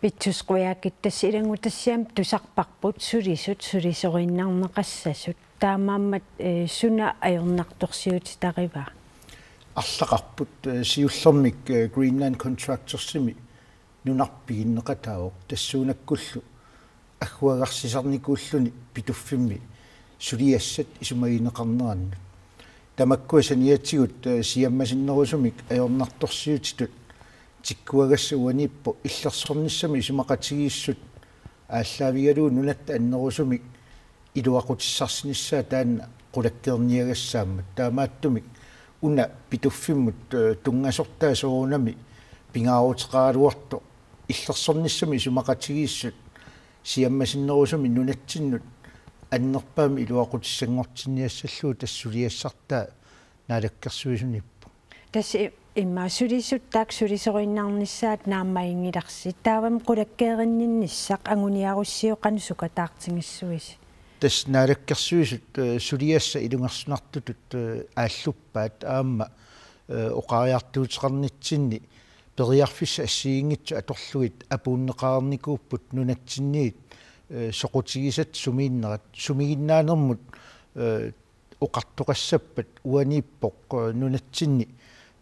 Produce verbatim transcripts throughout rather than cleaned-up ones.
Vittus Qujaukitsoq, tassa ilanngutassiami tusarparput sulisut sulisoriinnarneqassasut. Taamaammat, eh, suna ajornartorsiutitarivaa? Arlaqarput, eh, siullermik, eh, Greenland Contractorsimi nunarput piginneqataavoq, tassuunakkullu agguagarsisarnikuulluni Pituffimmi suliassat isumagineqarnerannut. Tamakkua saniatigut, eh, siammasinnerusumik ajornartorsiutitut tikkuagassat uaniippoq illersornissamut isumaqatigiissut aallaavigalugu nunatta annerusumik iluaqutissarsinissaa taanna qulakkeerniagassaammat. Taamaattumik una Pituffimmut, eh, tunngasortaa soorunami pingaaruteqaraluartoq illersornissamut isumaqatigiissut siammasinnerusumik nunatsinnut annerpaamik iluaqutissanngortinniassallugu tassa suliassartaa naalakkersuisuniippoq. Tassa i-, immaqa sulisut taakku sulisoriinnarnissaat naammaginngilarsi. Taavami qulakkeerinninnissaq anguniarussigit qanoq sukataartigissuisi? Tassa naalakkersuisut, eh, suliassat ilungersunartutut, eh, aalluppaat aamma, eh, oqariartuuteqarnitsinni periarfissat assigiinngitsut atorlugit apuunneqarnikuupput nunatsinniit, eh, soqutigisatta sumiinnerat, sumiginnaanermut, eh, oqartoqassappat uaniippoq, eh, nunatsinni,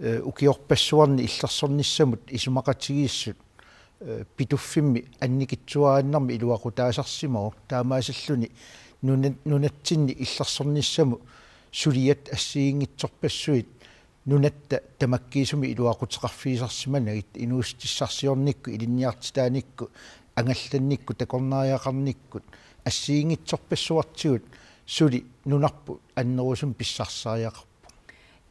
eh, ukiorpassuarni illersornissamut isumaqatigiissut, eh, Pituffimmi annikitsuaraannarmik iluaqutaasarsimavoq, taamaasilluni nuna-, nunatsinni illersornissamut suliat assigiinngitsorpassuit nunatta tamakkiisumik iluaquteqarfigisarsimanagit inuussutissarsiornikkut, ilinniartitaanikkut, angallannikkut, takornariaqarnikkut assigiinngitsorpassuartigut suli nunarput annerusumik pissarsisariaqarpoq.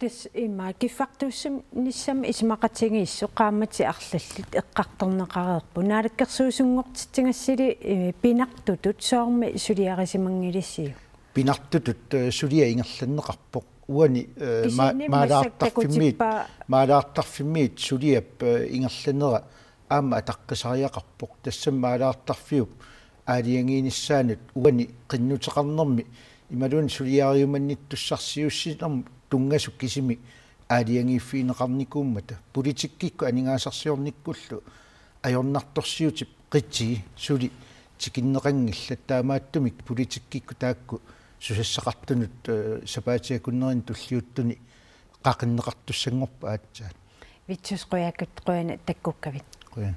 Tassa immaqa kiffartuussinissamut isumaqatigiissut qaammatit arlallit eqqartorneqareerput. Naalakkersuisunngortitsigassili, eh, pinartutut soormi suliarisimanngilisiuk? Pinartutut, eh, suliaq ingerlanneqarpoq. Uani, eh, ma-, kisianni maalaartarfimmiit, massakkut takutippaa. Maalaartarfimmiit suliap, eh, ingerlanera aamma ataqqisariaqarpoq. Tassami maalaartarfiup aalajangiinissaanut uani qinnuteqarnermi imaluunniit suliariumannittussarsiuussinermut tunngasut kisimik aalajangiiffigineqarnikuummata. Politikkikkut aningaasarsiornikkullu ajornartorsiutip qiti suli tikinneqanngillat, taamaattumik politikkikkut taakku susassaqartunut, eh, sapaatip akunnerini tulliuttuni qaqinneqartussanngorput aatsaat. Vittus Qujaukitsoq, qujanaq takkukkavit. Qujan.